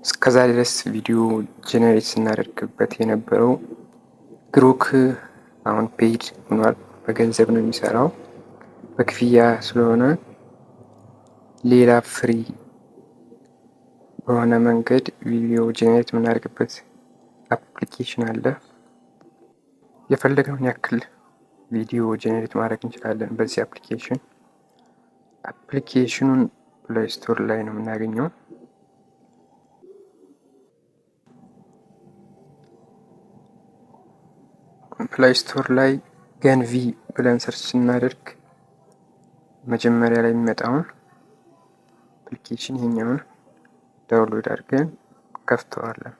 እስከዛ ድረስ ቪዲዮ generate ስናደርግበት የነበረው Grok አሁን paid ሆኗል። በገንዘብ ነው የሚሰራው፣ በክፍያ ስለሆነ ሌላ free በሆነ መንገድ ቪዲዮ generate የምናደርግበት application አለ። የፈለግነውን ያክል ቪዲዮ generate ማድረግ እንችላለን በዚህ application። Application ኑን Play Store ላይ ነው የምናገኘው። Play Store ላይ Genvie ብለን search ስናደርግ መጀመሪያ ላይ የሚመጣውን application ይሄኛውን download አድርገን ከፍተዋለን።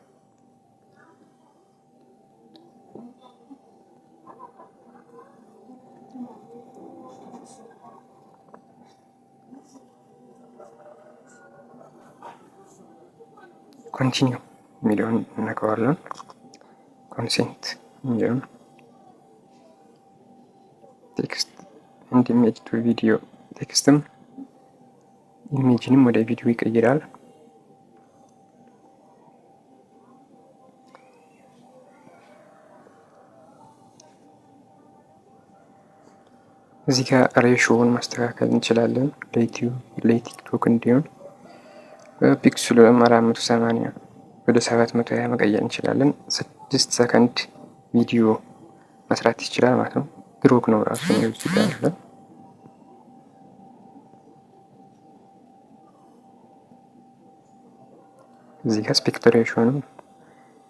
Continue የሚለውን እነካዋለን። Consent የሚለውን text and image to video፣ text ም image ንም ወደ ቪዲዮ ይቀይራል። እዚህ ጋር ratio ውን ማስተካከል እንችላለን። ለ YouTube፣ ለ TikTok እንዲሆን pixel ኡ 480 ወደ 720 መቀየር እንችላለን። 6 ሰከንድ ቪዲዮ መስራት ይችላል ማለት ነው። Grok ነው ራሱ ነው እዚህ ጋር ያለ። እዚህ ጋር aspect ratio ንም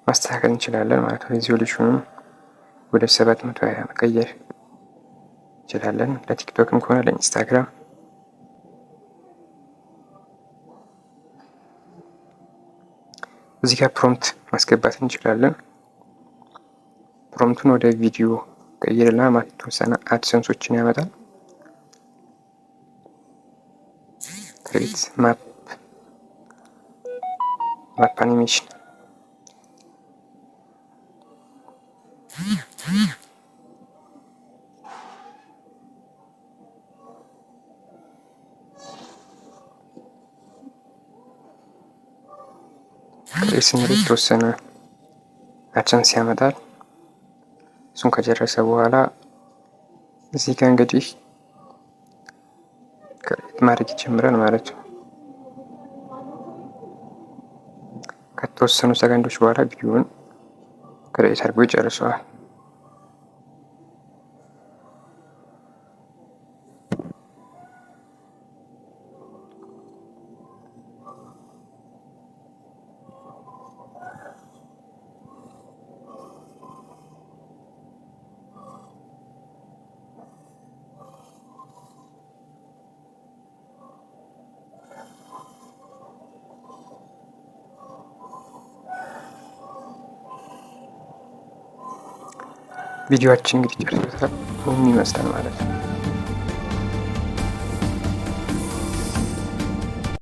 ማስተካከል እንችላለን ማለት ነው። Resolution ኑን ወደ 720 መቀየር እንችላለን። ለ TikTok ም ከሆነ ለ Instagram። እዚህ ጋር prompt ማስገባት እንችላለን። Prompt ኡን ወደ ቪዲዮ ቀይርልና ማለት የተወሰነ AdSense ኦችን ያመጣል። Create map animation፣ create ስንል የተወሰነ AdSense ያመጣል። እሱን ከጨረሰ በኋላ እዚህ ጋር እንግዲህ create ማድረግ ይጀምራል ማለት ነው። ከተወሰኑ ሰከንዶች በኋላ ቪዲዮውን create አድርጎ ይጨርሰዋል። ቪዲዮአችን እንግዲህ ጨርሶታል። ይህን ይመስላል ማለት ነው።